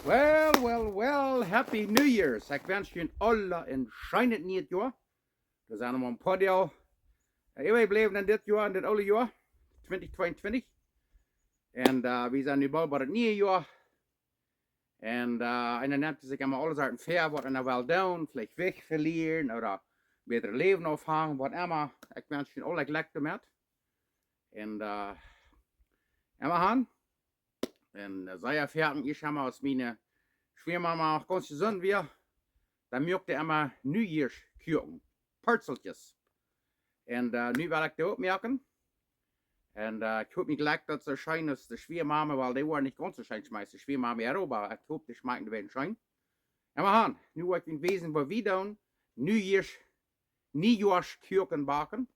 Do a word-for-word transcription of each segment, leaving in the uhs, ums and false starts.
Well, well, well, Happy New Year's. Ekj wensch junt aula een scheenet nieet Joa. Doa sent noch mau een poa Doag äwajebläwen en dit Joa, en dit oole Joa, twintich tweeuntwintich. Un, äh, wie sent nu boolt bie daut niee Joa. Un, äh, eena nemt sikj emma aule Sachen väa, waut eena well doonen, veleicht Jewicht velieren ooda bätret Läwen aunfangen, waut emma. Ekj wensch junt aula Jlekj doamet. Un, äh, emma han. Un, äh, sea foaken, ekj saj mau, aus miene Schwieamame noch gaunz jesunt wia, dan muak dee emma Nuajoaskjoakjen, Perzelkjes. Un, äh, nu well ekj dee uk moaken. Un, äh, ekj hop mie jlikj daut soo scheen es, de Schwieamame, wiels dee woaren nich gaunz soo scheen schmakjen aus de Schwieamame äare, oba ekj hop, dee schmakjen een bät scheen. Un wie gonen nu waut wiesen, waut wie doonen, Nuajoask-, Nuajoaskjoakjen backen.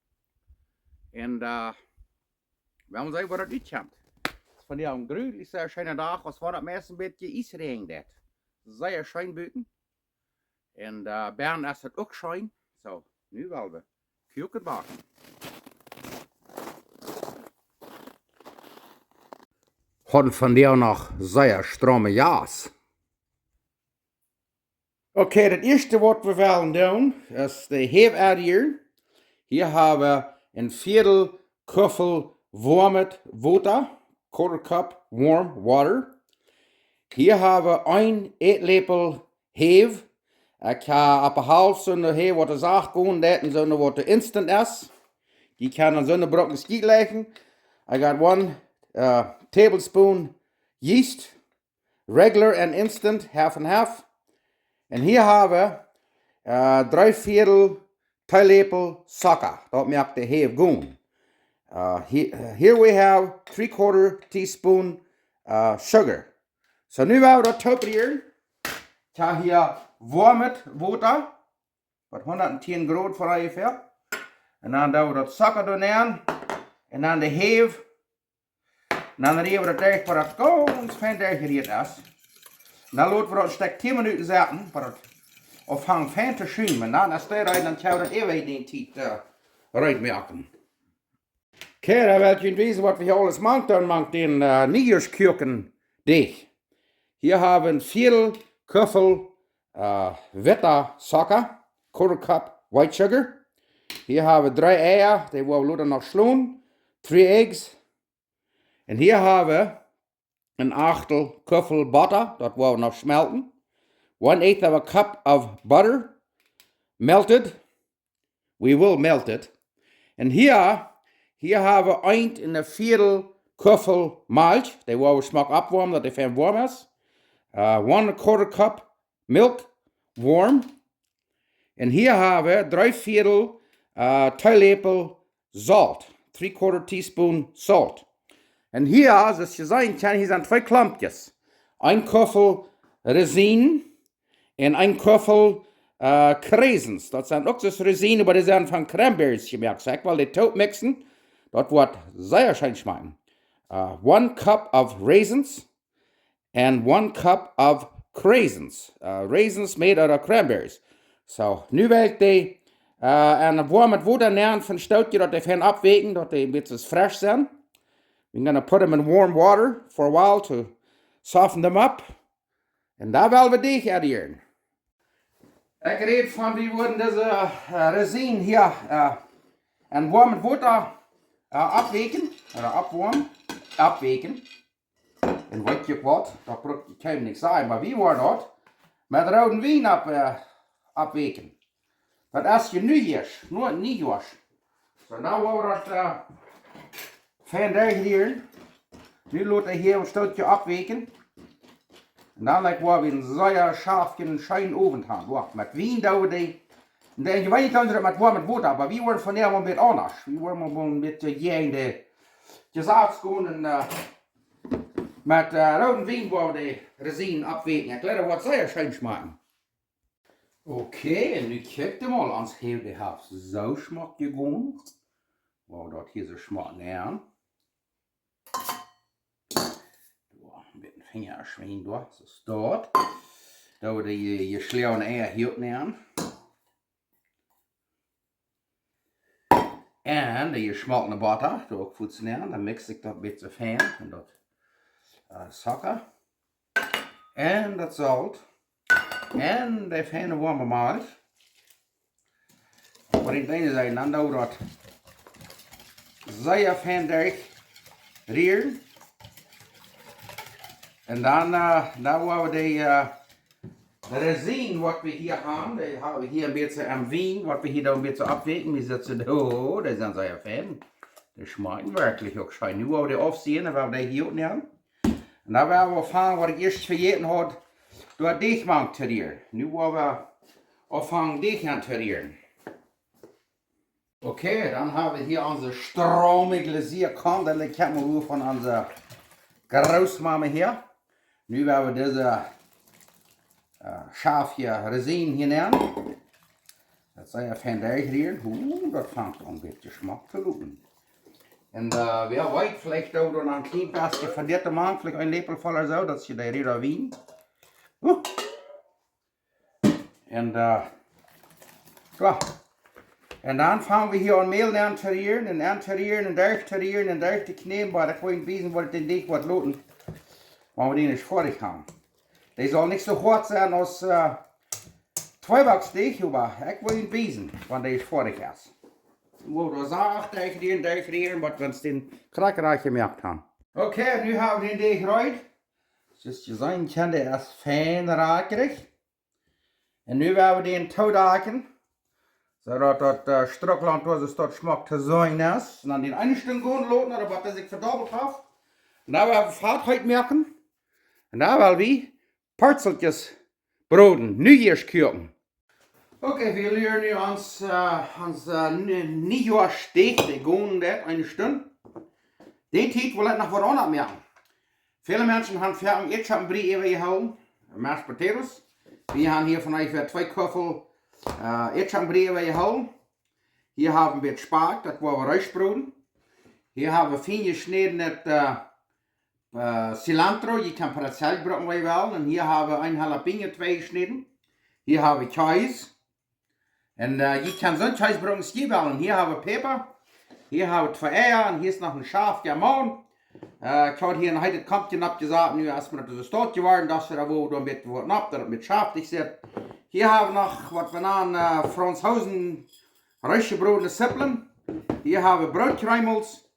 Un, äh, wie woaren seenen, waut daut utkjemt. Vondoag een grulich sea scheena Dach, aus wan daut meist een bät Iess räajent. Sea scheen buten. Un, äh, bennen es daut uk scheen. Soo, nu well wie Kjoakjen backen. Hauden vondoag noch sea strome Jast. Okay, daut ieeschte waut wie wellen doonen, es de Häw aunrieren. Hia hab wie een Viedel Kuffel woamet Wota, quarter cup warm water. Hia hab wie een Ätläpel Häw. Ekj hab opp de Halft soone Häw waut sacht jegoten, daut es soone waut instant es. Dee kaun eena soone brucken, es jlikj. I got one, uh, tablespoon yeast, regular and instant, half and half. Un hia hab wie, äh, dree Viedel Teeläpel Zocka. Daut moakt de Häw goot. Äh, he-, here we have three quarter teaspoon, äh, sugar. Soo, nu woa wie daut toop rieren. Ekj hab hia woamet Wota, waut hundattieen Grod fa onjefäa. Un dan doo wie daut Zocka doa nenn. Un dan de Häw. Un dan rieren wie daut derch, bat daut gaunz fein derchjerieet es. Un dan loten wie daut een Stekj tieen Minuten sitten, bat daut aunfangt fein to schumen. Un dan es dee reed, dan kjenn wie daut äwa dee Tiet, äh, reed moaken. Okay, dan well ekj junt wiesen, waut wie hia aules mank doonen, mank dän, äh, Nuajoaskjoakjendeajch. Hia hab wie een Viedel Kuffel, äh, witta Zocka, quarter cup white sugar. Hia hab wie dree Eia, dee woa wie lota noch schlonen. Three eggs. Un hia hab wie een Achtel Kuffel Botta, daut woa wie noch schmelten. One eighth of a cup of butter, melted. We will melt it. Un hia, hia hab wie een un een Viedel Kuffel Malkj, dee woa wie schmock oppwoamen, daut dee fein woam es. Äh, one and a quarter cup milk, warm. Un hia hab wie dree Viedel, äh, Teeläpel Solt, three quarter teaspoon salt. Un hia, soo aus jie seenen kjennen, hia sent twee Klompjes. Een Kuffel Rosinen un een Kuffel, äh, Craisins. Daut sent uk soo Rosinen, oba dee sent von Cranberries jemoakt. Soo ekj well dee toop mixen. Daut woat sea scheen schmakjen. Äh, one cup of raisins and one cup of craisins. Uh, raisins made out of cranberries. Soo, nu well ekj dee, uh, en woamet Wota nenn fa een Stootje, daut dee fein oppwäakjen, daut dee een bät fresch sent. We're gonna put them in warm water for a while to soften them up. Un dan well wie dee aunrieren. Ekj räd von, wie woaren dise, äh, Rosinen hia, äh, en woamet Wota, äh, oppwäakjen, ooda oppwoamen, oppwäakjen. Un weet jie waut, daut bruck ekj junt nich sajen, oba wie woaren daut met rooden Wien opp, äh, oppwäakjen. Daut es je Nuajoask, nu Nuajoask. Soo, nu woa wie daut, äh, fein derchrieren. Nu lot ekj hia een Stootje oppwäakjen. Un dan, like, woa wie een sea schaftjen, scheenen Owent haben. Woa, met Wien doo wie dee. Un dan, ekj weet nich, daut met woamet Wota, oba wie woaren vondoag mau een bät aundasch. Wie woaren mau een bät jäajen de Jesaz gonen un, äh, met, äh, rooden Wien woa wie de Rosinen oppwäakjen. Ekj jleew, daut woat sea scheen schmakjen. Okay, un nu kjikjt mol, ons Häw, dee haft soo schmock jegonen. Woa wie daut hia soo schmock nenn. Doa, een bät Finja schwind doa, soo es daut. Doa woa wie de je-, jeschloagne Eia hia uk nenn. Un de jeschmoltne Botta, doa uk fuaz nenn. Dan mix ekj daut een bät fein un daut, äh, Zocka. En daut Solt. En de feine woame Malkj. Waut ekj denkj es, dan doo wie daut sea fein derchrieren. En dan, äh, dan woa wie de, äh, Rosinen, waut wie hia haben, dee haben wie hia een bät aum Wien, waut wie hia dan een bät aufwäakjen. Wie seenen, oh, dee sent sea fein. Dee schmakjen werkjlich uk scheen. Nu woa wie dee aufseenen, dan woa wie dee hia uk nämen. En dan woa wie aunfangen, waut ekj ieescht vejäten haud, doa Deajmank to rieren. Nu woa wie aunfangen, Deaj aun to rieren. Okay, dan hab wie hia onse strome Glasur, kjemt daut, kjemt mau von onse Grootmame hia. Nu woa wie dise, äh, Schaufje Rosinen hia nämen. Daut sell ekj fein derchrieren. Uh, daut fangt aun een bät Jeschmack to luken. En, äh, wäa weet, veleicht uk noch een kjlien bät von dit to moaken, veleicht een Läpel voll ooda soo, daut see dee Räda wien. Uh. En, äh, jo. En dan fangen wie hia aun Mäl aun to rieren, en aun to rieren, en derch to rieren, en derch to kjnäden, oba ekj well junt wiesen, waut ekj dän Deajch woa loten, wan wie dän ieescht foadich haben. Dee saul nich soo hoat sennen aus, äh, Tweebacksdeajch, oba ekj well junt wiesen, wan dee foadich es. Woa wie doa sacht derchrieren, derchrieren, waut wie ons dän krakjt jemoakt haben. Okay, nu hab wie dän Deajch reed. Soo aus jie seenen kjennen, dee es fein rakjrich. En nu woa wie dän toodakjen, soo daut daut, äh, Strucklaunt doa soo schmock to seenen es. En dan dän eene Stund gonen loten, ooda waut dee sikj vedaubelt haft. En dan woa wie Fat heet moaken. En dan woa wie Porzelkjes broden, Nuajoaskjäakjen. Okay, wie lieren nu ons, äh, ons, äh, N-, Nuajoaskjäakjen, dee gonen daut eene Stund. Dee Tiet well ekj noch waut aundasch moaken. Väle Menschen haben fa Ätschokkenbrie äwajehoolen, mashed potatoes. Wie haben hia von onjefäa twee Kuffel, äh, Ätschokkenbrie äwajehoolen. Hia hab wie een bät Spakj, daut woa wie rutbroden. Hia hab wie fein jeschnäden daut, äh, äh, Cilantro, jie kjennen Petersilie brucken, woo jie wellen. En hia hab wie een Jalapeño twei jeschnäden. Hia hab wie Kjees. En, äh, jie kjennen soon Kjees brucken aus jie wellen. Hia hab wie Päpa. Hia hab wie twee Eia. En hia es noch een Schaufje Maun. Äh, ekj haud hia een heetet Kompkje oppjesat. Nu es mie daut soo stoakj jeworden, daut wie doa woll een bät waut opp, daut et met schaftich sitt. Hia hab wie noch waut wie nanen, äh, Franzoosen rutjebrodne Zippeln. Hia hab wie Brootkjreemels.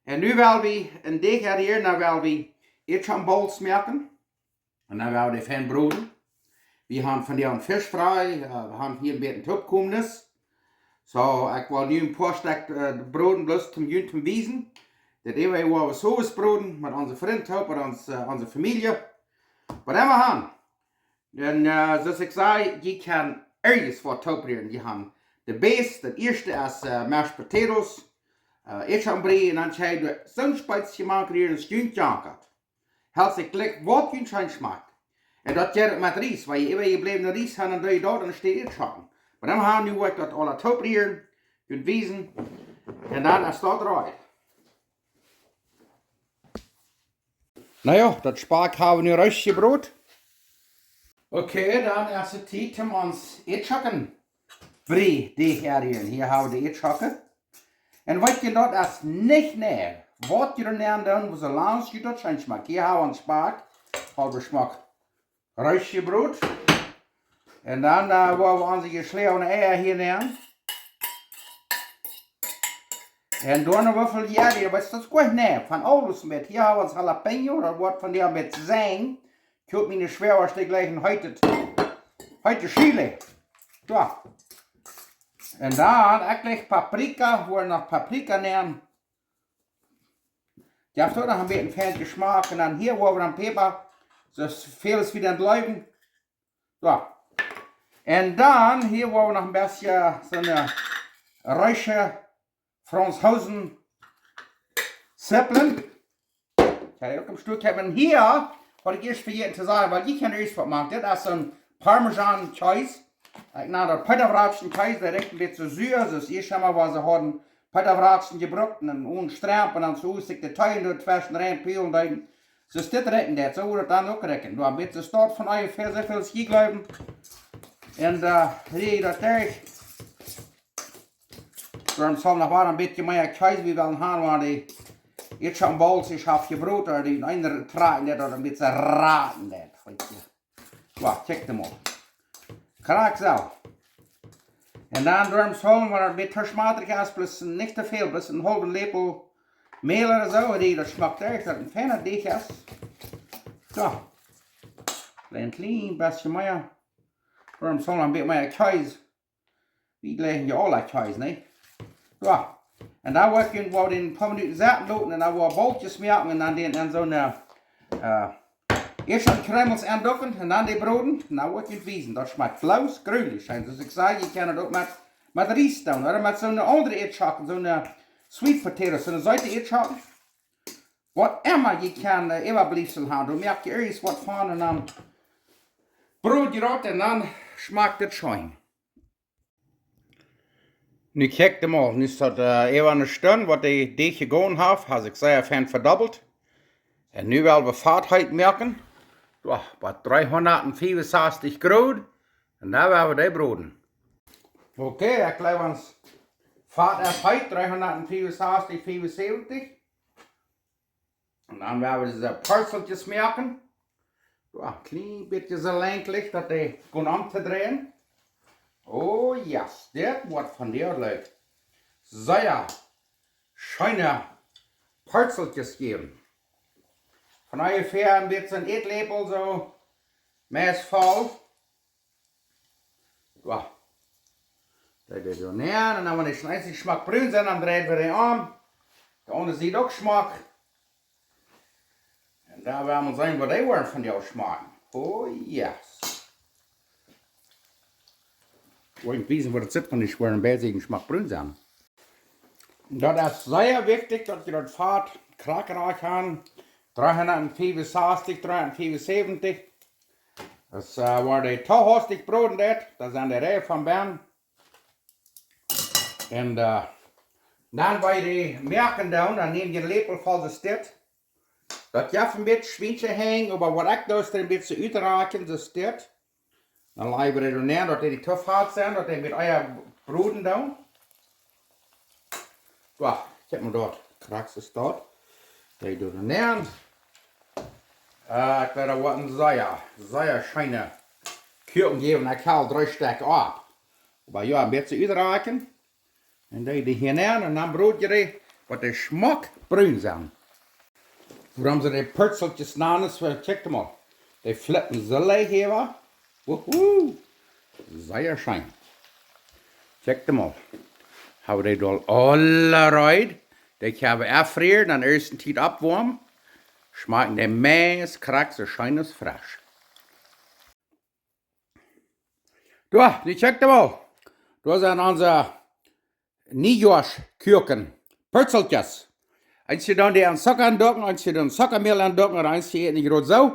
En nu well wie een Deajch hia, nu well wie Ätschokkenbowls moaken. En dan woa wie dee fein broden. Wie haben vondoag Fisch frie, äh, wie haben hia een bät Toopkomes. Soo, ekj well nu een poa Stekj, äh, broden, bloos om junt to wiesen. Daut äwa woa wie soo broden, met onse Frind toop, met onse, äh, onse Famielje. Waut emma wie haben. En, äh, soo aus ekj säd, jie kjennen aules waut tooprieren. Jie haben de Base, daut ieeschte es, äh, mashed potatoes, äh, Ätschokkenbrie, en dan kjenn jie soon Spezje mank rieren aus junt jankat. Helt sikj jlikj waut junt scheen schmakjt. En daut jeit uk met Ries, wan jie äwajebläwne Ries haben, dan doo jie daut en de Städ Ätschocken. Oba dan haben wie nu woa ekj daut aula tooprieren, junt wiesen. En dan es daut reed. Na jo, daut Spakj hab wie nu rutjebroden. Okay, dan es et Tiet om ons Ätschokkenbrie to rieren. Hia hab wie de Ätschocken. En weet jie, daut es nich nä. Waut jie doa nämen doonen, soo lang aus jie daut scheen schmakjt. Hia hab wie ons Spakj, hab wie schmock rutjebroden. En dan, äh, woa wie onse jeschloagne Eia hia nämen. En dan noch waut väl Jäajen, oba daut es goot, nä, von aules met. Hia hab wie ons Jalapeño, daut woat vondoag met sennen. Ekj hab miene Schwoaga, dee jlikjt een heetet, heete Chili. Soo. En dan, ekj jlikj Paprika, woa wie noch Paprika nämen. Jeft uk noch een bät fein Jeschmack. En dan hia woa wie dan Päpa, soo väl aus wie dan jleewen. Soo. En dan hia woa wie noch een bät soone, äh, rutje Franzoosen Zippeln. Ekj hab uk een Stekj, ekj hab hia, waut ekj ieescht vejäten to sajen, wiels jie kjennen ieescht waut moaken. Dit es soon Parmesan Kjees. Ekj nam daut Peetawraschen Kjees, dee rikjt een bät sua, soo aus ieescht emol, wua see hauden Peetawraschen jebrukt en een Stramp en dan soo aus ekj de Teig doa tweschen rein pielen deed. Soo aus dit rikjen deit, soo woat et dan uk rikjen. Doa een bät Staut von onjefäa soo väl aus jie jleewen. En, äh, rie daut derch. Dan saul noch waut een bät mea Kjees, wie wellen haben, wan dee Jetzt schon bald, ich hab gebrot, oder die eine tragen, der dort ein bisschen raten, der. Ja, check dem mal. Krakjt soo. Un dan doarom saul, wan daut een bät schmatrich es, bloos nich too väl, bloos een haulwen Läpel Mäl ooda soo, dee, daut schmakjt ieescht, daut een feina Deajch es. Soo. Een kjlien bät mea. Doarom saul een bät mea Kjees. Wie jlikjen je aula Kjees, nä? Jo. Un dan woa ekj dän woa een poa Minuten setten loten un dan woa Boltjes moaken un dan dän en soone, äh, ieescht de Kruimels aunduken un dan dee broden. Un dan woa ekj junt wiesen. Daut schmakjt bloos grulich scheen. Soo aus ekj säd, jie kjennen daut uk met, met Ries doonen, ooda met soone aundre Ieedschocken, soone Sweet Potatoes, soone seete Ieedschocken. Waut emma jie kjennen, äh, Äwabliefsel haben. Doa moakt jie irjent waut von un dan brod jie daut un dan schmakjt et scheen. Nu kjikjt mol, nu es daut, äh, äwa eene Stund, waut de Deajch jegonen haft, haft sikj sea fein vedobbelt. Un nu well wie Fat heet moaken. Jo, bie dreehundatfiefunsastich Grod. Un dan woa wie dee broden. Okay, ekj jleew ons Fat es heet, dreehundatfiefunsastich, fiefunsebentich. Un dan woa wie dise Purzelkjes moaken. Jo, kjlien bät soo lenkjlich, daut dee goot omtodreien. Oh yes, dit woat von dee leuk. Sea scheene Purzelkjes jäwen. Von onjefäa een bät een Ätläpel soo, meist voll. Jo. Dee, dee, dee, nä, un dan, wan dee schmakjt brun sent, dan dreien wie dee om. De aundre Sied uk schmakjt. Un dan woa wie seenen, waut dee woaren von dee schmakjen. Oh yes. Woa ekj wiesen, waut et sitt, wan dee woaren beid Sieden schmakjt brun sent. Daut es sea wichtich, daut jie daut Fat krakjt haben. Dreehundatfiefunsastich, dreehundatfiefunsebentich. Daut, äh, woat dee too hastich broden, daut, daut sent dee reed von bennen. Un, äh, dan woa jie dee moaken doonen, dan näm jie een Läpel voll soo dit. Daut jeft een bät Schwiensch henj, oba waut ekj doo es een bät utrakjen, soo dit. Dan laj wie dee doa nä, daut dee nich too fat sent, daut dee een bät ea broden doonen. Jo, ekj hab mau daut, krakjt soo daut. Dee doa nä. Äh, ekj woa daut waut een sea, sea scheene Kuaken jäwen. Ekj haud dree Stekj opp. Oba jo, een bät utrakjen. Un dee, dee hia nä, un dan brod jie dee, waut dee schmakjt brun sent. Wuarom see dee Purzelkjes nanen, es, äh, kjikjt mol. Dee flippen soo leicht äwa. Wuhu. Sea scheen. Kjikjt mol. Hab wie dee aul aule reed. Dee kjenn wie aunfrieren, dan ieescht eene Tiet oppwoamen. Schmakjen dee meist krakjt soo scheen aus fresch. Jo, nu kjikjt mol. Doa sent onse Niejoaschkuaken. Purzelkjes. Eent jie doonen dee en Zucka aunduken, eent jie doonen Zuckamäl aunduken, un eent jie äten dee jrod soo.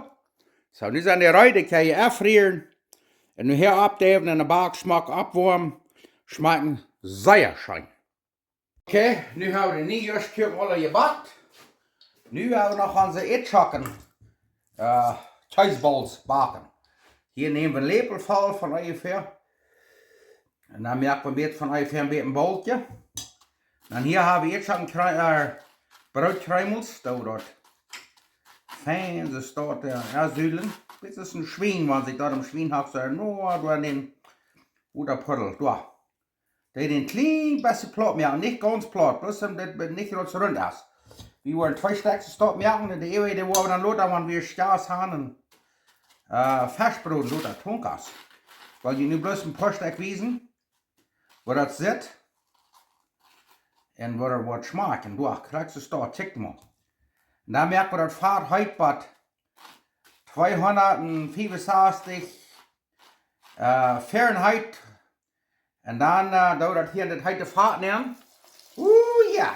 Soo, nu sent dee reed, dee kjenn jie aunfrieren. Un nu hia oppdäwen un de Back schmock oppwoamen. Schmakjen sea scheen. Okay, nu hab wie de Niejoaschkuaken aule jebackt. Nu woa wie noch onse Ätschocken, äh, Cheese Balls backen. Hia näm wie een Läpel voll von onjefäa. Un dan moak wie een bät von onjefäa een bät een Boltje. Dan hia hab wie Ätschocken, äh, Brootkruimels, daut woat fein, soo staut, äh, jo, sudlen. Dit es een Schwien, wan sikj doa een Schwien haft, soo, no, doa en dän Wota Puddel, doa. Dee dän kjlien bät plaut moaken, nich gaunz plaut, bloos daut et nich gaunz runt es. Wie woaren twee Stekj soo staut moaken, un de äwaje, dee woa wie dan lota, wan wie Stas haben, äh, Fesch broden, lota Tonkas. Well jie nu bloos een poa Stekj wiesen, woo daut sitt. Un woo daut woat schmakjen, doa, krakjt soo staut, kjikjt mol. Un dan moak wie daut Fat heet bie tweehundatfiefunsastich, äh, Fahrenheit. Un dan, äh, doo wie daut hia en dit heete Fat nämen. Ooh, jo.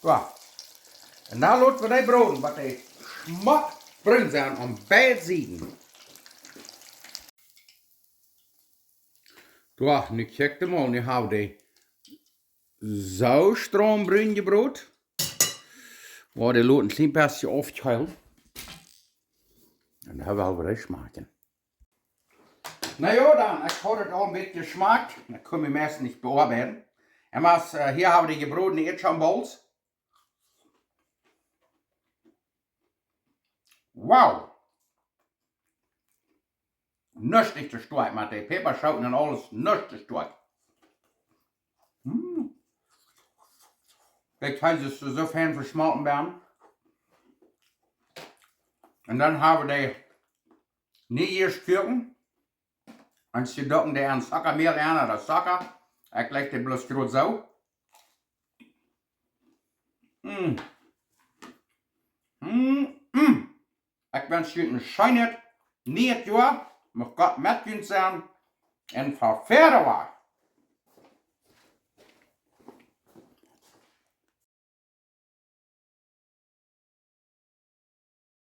Soo. Un dan lot wie dee broden, waut dee schmock brun sent aun beid Sieden. Soo, nu kjikjt mol, nu hab wie dee soo straum brun jebrot. Woa wie dee loten een kjlien bät aufkjeelen. Un dan woa wie dee schmakjen. Na jo, dan, ekj haud et aul een bät jeschmakt. Ekj kunn mie meist nich beoabeiden. Un waut, äh, hia hab wie dee jebrodne Ätschocken Balls. Wow. Nuscht nich to stoakj met de Päpaschooten un aules, nuscht to stoakj. Mm. Dit haft sikj soo fein veschmolten benn. Un dan hab wie de Niejoarskuaken. Un see doonen dee en Zuckermäl en ooda Zucker. Ekj laj dee bloos groot soo. Mm. Mm, mm. Ekj wensch junt een scheenet nieet Joa. Mucht Gott met junt sennen. Un fa wieda.